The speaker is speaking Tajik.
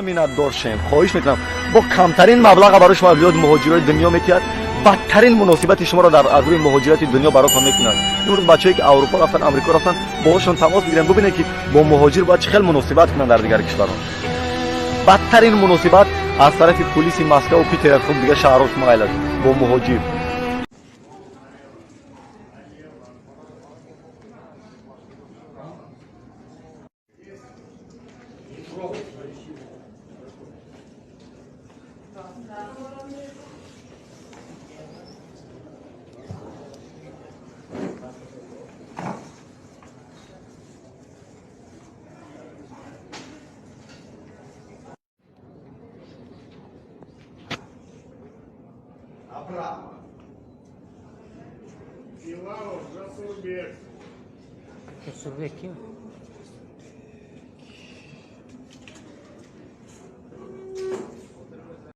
Миннатдор шем, хоҳиш мекунам, бо камтарин маблаға барои шумо аз муҳоҷирои дунё метиҳад, бадтарин муносибати шуморо дар аз рӯи муҳоҷирати дунё баротон мекунад. Имрӯз бачаҳое ки Аврупо рафтан, Амрико рафтан, боҳошон тамос бигирем, бубинед, ки бо муҳоҷир бояд чӣ хел муносибат кунанд. Дар дигар кишварҳо бадтарин муносибат аз тарафи пулиси Москваву Питер, хуб, дигар шаҳрҳо майлаш бо муҳоҷир. Направо. Билалов Жасурбек. Жасурбек ким?